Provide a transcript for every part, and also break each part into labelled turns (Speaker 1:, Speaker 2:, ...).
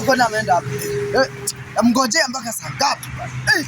Speaker 1: Kwani ameenda wapi? Eh, namngojea mpaka saa ngapi bana? Eh,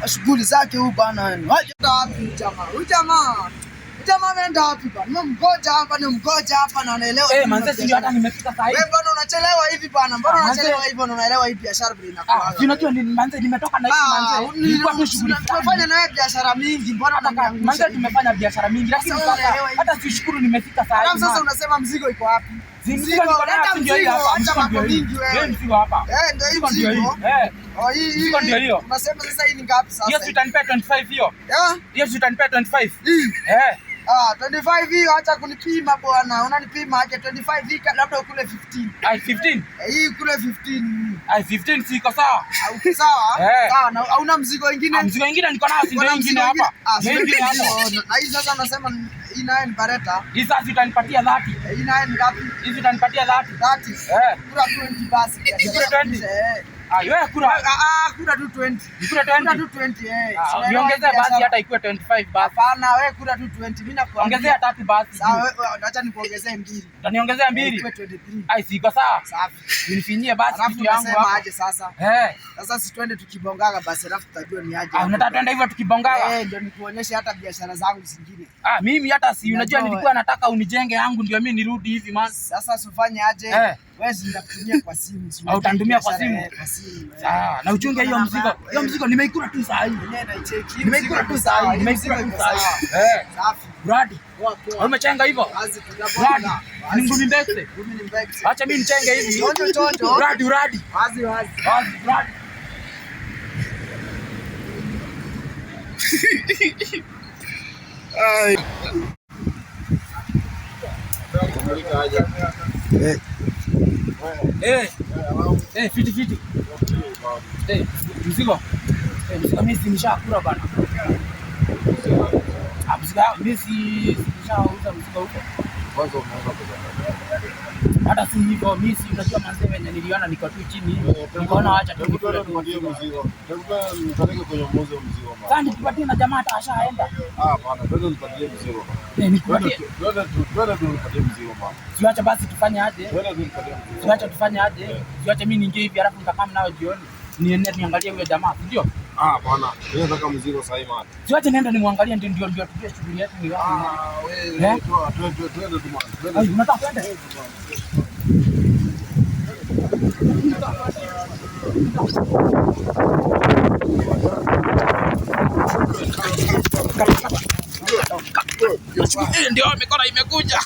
Speaker 1: na shughuli zake huyu bana. Aje wapi jamaa? Huyu jamaa. Huyu jamaa ameenda wapi bana? Nimemgoja hapa, nimemgoja hapa na anaelewa.
Speaker 2: Eh, manze si ndio hata nimefika saa hii.
Speaker 1: Wewe bwana unachelewa hivi bana. Mbona
Speaker 2: Ah, manze.
Speaker 1: unachelewa hivyo na unaelewa hii biashara vile inakuwa.
Speaker 2: Ah, si unajua ni manze nimetoka na hivi manze. Nilikuwa tu shughuli fulani.
Speaker 1: Tumefanya na wewe biashara mingi, mbona
Speaker 2: Hata
Speaker 1: unaniangusha
Speaker 2: manze
Speaker 1: hivi?
Speaker 2: tumefanya biashara mingi lakini
Speaker 1: Sasa
Speaker 2: sasa
Speaker 1: unaelewa hivi.
Speaker 2: hata sishukuru nimefika saa hii.
Speaker 1: Alafu sasa
Speaker 2: man.
Speaker 1: unasema mzigo iko wapi?
Speaker 2: Si mzigo niko nayo,
Speaker 1: leta
Speaker 2: si ndio hii
Speaker 1: mzigo,
Speaker 2: hapa,
Speaker 1: acha
Speaker 2: mzigo
Speaker 1: mambo
Speaker 2: ndio hii.
Speaker 1: mingi
Speaker 2: Ndio
Speaker 1: wewe.
Speaker 2: mzigo hapa.
Speaker 1: Eh, ndio hii
Speaker 2: Mzigo ndio hii.
Speaker 1: mzigo.
Speaker 2: Eh.
Speaker 1: Oh, hii hii.
Speaker 2: Mzigo ndio hiyo.
Speaker 1: Unasema sasa hii ni ngapi sasa?
Speaker 2: Hiyo si utanipea 25 hiyo.
Speaker 1: Eh?
Speaker 2: Hiyo si utanipea 25.
Speaker 1: Hii.
Speaker 2: Eh.
Speaker 1: Ah, 25 hiyo acha kunipima bwana. Unanipima aje 25 hii labda ukule 15.
Speaker 2: Ai 15.
Speaker 1: Eh, hii ukule 15.
Speaker 2: Ai 15 si iko sawa.
Speaker 1: Au sawa?
Speaker 2: Eh.
Speaker 1: Sawa, na hauna mzigo ingine?
Speaker 2: Ah, mzigo ingine niko nayo si ndio
Speaker 1: Kuna
Speaker 2: ingine
Speaker 1: mzigo
Speaker 2: hapa.
Speaker 1: Ah,
Speaker 2: Ndio
Speaker 1: si
Speaker 2: ingine hapa.
Speaker 1: Na hii sasa unasema hii nayo ni bareta.
Speaker 2: Hii sasa utanipatia 30.
Speaker 1: Eh, hii nayo ni ngapi?
Speaker 2: Hizi utanipatia 30.
Speaker 1: 30.
Speaker 2: Eh.
Speaker 1: Kura 20 basi.
Speaker 2: Nikule 20?
Speaker 1: Eh.
Speaker 2: Ai wewe kura.
Speaker 1: Ah, ah, kura tu 20.
Speaker 2: Nikule
Speaker 1: Kura
Speaker 2: 20.
Speaker 1: tu 20 eh.
Speaker 2: Ah,
Speaker 1: Unaelewa
Speaker 2: niongezee
Speaker 1: hii
Speaker 2: basi
Speaker 1: biashara.
Speaker 2: hata ikuwe 25 basi.
Speaker 1: Hapana, wewe kura tu 20. Mimi nakuambia.
Speaker 2: Ongezea tatu basi.
Speaker 1: Sawa, wewe acha nikuongezee mbili.
Speaker 2: Utaniongezea mbili.
Speaker 1: Ikuwe 23.
Speaker 2: Ai si iko sawa.
Speaker 1: Safi.
Speaker 2: Unifinyie basi
Speaker 1: Alafu
Speaker 2: kitu yangu
Speaker 1: unasema
Speaker 2: hapa.
Speaker 1: aje sasa?
Speaker 2: Eh.
Speaker 1: Sasa si twende tukibongaga basi alafu tutajua ni aje.
Speaker 2: Ah, unataka twende hivyo tukibongaga?
Speaker 1: Eh, ndio nikuonyeshe hata biashara zangu zingine.
Speaker 2: Ah, mimi hata si unajua
Speaker 1: Najua.
Speaker 2: nilikuwa nataka unijenge yangu ndio mimi nirudi hivi man.
Speaker 1: Sasa usifanye aje?
Speaker 2: Eh.
Speaker 1: Wewe si nitakutumia kwa simu. Si
Speaker 2: Ah,
Speaker 1: unajua
Speaker 2: utanitumia kwa
Speaker 1: biashara,
Speaker 2: simu?
Speaker 1: eh, kwa simu. Eh.
Speaker 2: Ah, na uchunge hiyo mzigo. Hiyo mzigo nimeikula tu saa hii.
Speaker 1: Mwenyewe naicheki. Hii
Speaker 2: Nimeikula
Speaker 1: mzigo
Speaker 2: tu
Speaker 1: iko
Speaker 2: saa
Speaker 1: sawa,
Speaker 2: hii.
Speaker 1: hii
Speaker 2: Nimeikula
Speaker 1: mzigo
Speaker 2: tu
Speaker 1: iko
Speaker 2: saa hii.
Speaker 1: sawa.
Speaker 2: Eh.
Speaker 1: Safi.
Speaker 2: Bradi.
Speaker 1: Poa poa.
Speaker 2: Wewe umechenga hivyo?
Speaker 1: Kazi
Speaker 2: Bradi.
Speaker 1: tunabonga.
Speaker 2: Ni ngumi mbese.
Speaker 1: Ngumi ni mbese.
Speaker 2: Acha mimi nichenge hivi.
Speaker 1: Chonjo chonjo.
Speaker 2: Bradi, bradi.
Speaker 1: Wazi wazi.
Speaker 2: Wazi, bradi.
Speaker 1: Eh.
Speaker 2: Eh. Eh, fiti fiti. Eh, mzigo. Eh, mzigo mimi si nishakula bana. Ah, mzigo mimi si nishauza mzigo huko. Hata si hivyo, mimi si unajua manze venye niliona niko tu chini. Nikaona acha tu nikule tu mzigo. Sasa nikupatie na jamaa hata ashaenda. Eh, nikupatie. Siacha basi tufanye aje? Siacha tufanye aje? Siacha mimi niingie hivi alafu nitakaa nao jioni. Niende niangalie huyo jamaa, si ndio? Siache niende nimwangalie ndio ndio ndio tujue shughuli yetu ni wapi. Eh? Ai, unataka twende? Ndio mikono imekuja.